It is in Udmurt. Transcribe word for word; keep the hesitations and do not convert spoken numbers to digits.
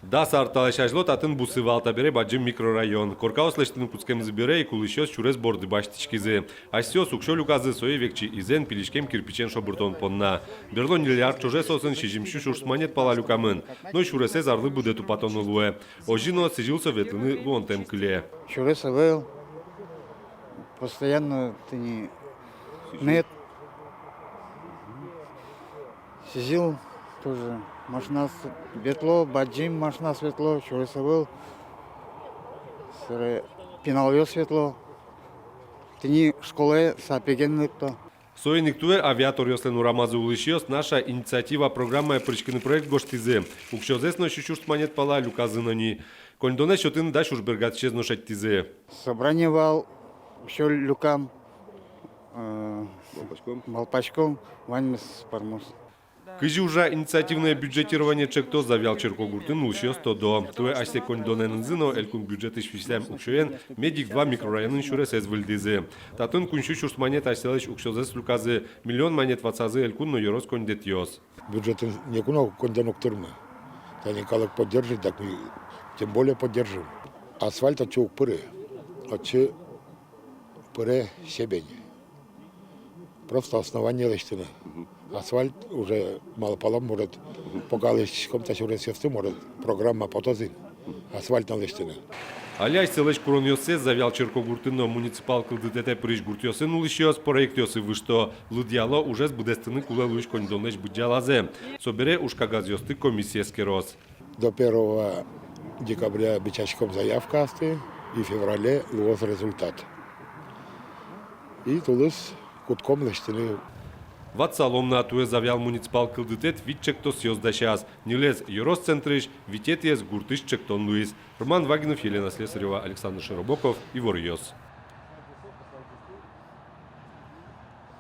Дас ар талэсь азьло татын бусы вал, табере бадӟым микрорайон. Коркаос лэсьтыны кутскемзы бере ик улӥсьёс сюрес борды басьтӥськизы. Асьсэос уксё люказы, сое векчи изэн, пилиськем кирпичен шобыртон понна. Берло ньыль ар ӵоже соосын сизьым сю сюрс манет пала люкамын. Но сюресэз арлы быдэ тупатоно луэ. Озьы но сӥзьыл со ветлыны луонтэм кыле. Сюрес ӧвӧл, постоянно тӥни мед. Сӥзьыл тоже машинаос ветло, бадӟым машинаос ветло, сюрес ӧвӧл. Собере пиналъёс ветло. Тӥни школае сапеген лыкто. Соин ик туэ Авиаторъёслэн урамазы улӥсьёс «Наша инициатива» программае пыриськыны проект гожтӥзы. Уксёзэс но сю сюрс манет пала люказы но ни. Коньдонэз сётыны дась уж бергатӥсез но шедьтӥзы. Собрание вал, уксё люкам, э, малпаськом, малпаськом, ваньмыз пӧрмоз. Кызьы ужа инициативное бюджетирование ӵектос, Завьял черкогуртын улӥсьёс тодо. Туэ асьсэ коньдонэнызы но элькун бюджетысь висъям уксёен медик два микрорайонын сюресэз выльдӥзы. Татын куинь сю сюрс манет асьсэлэсь уксёзэс люказы, миллион манет ватсазы элькун но ёрос коньдэтъёс. Бюджетын ноку но коньдон уг тырмы. Тани калык поддержит, так ми тем более поддержим. Асфальт отчы уг пыры. Отчы пыре щебень. Просто основание лэсьтыны. Асфальт уже малпалом, может, пока лэсьтӥськом та сюресъёсты, может, программа потоз ини асфальт но лэсьтыны. Али асьсэлэсь куронъёссэс Завьял черкогуртын но муниципал кылдытэтэ пырись гуртъёсын улӥсьёс проектъёсы выжто. Лыдъяло, ужез быдэстыны кулэ луись коньдонлэсь быдӟалазэ. Собере уж кагазъёсты комиссия эскероз. До первого декабря бичаськом заявкаосты, и в феврале луоз результат. И тулыс кутском лэсьтыны. Ватсалом на, туэ Завьял муниципал кылдытэт вить ӵектосъёс дасяз. Ньылез ёрос центрысь, витетӥез гуртысь ӵектон луиз. Роман Вагинов, Елена Слесарева, Александр Широбоков, «Иворъёс».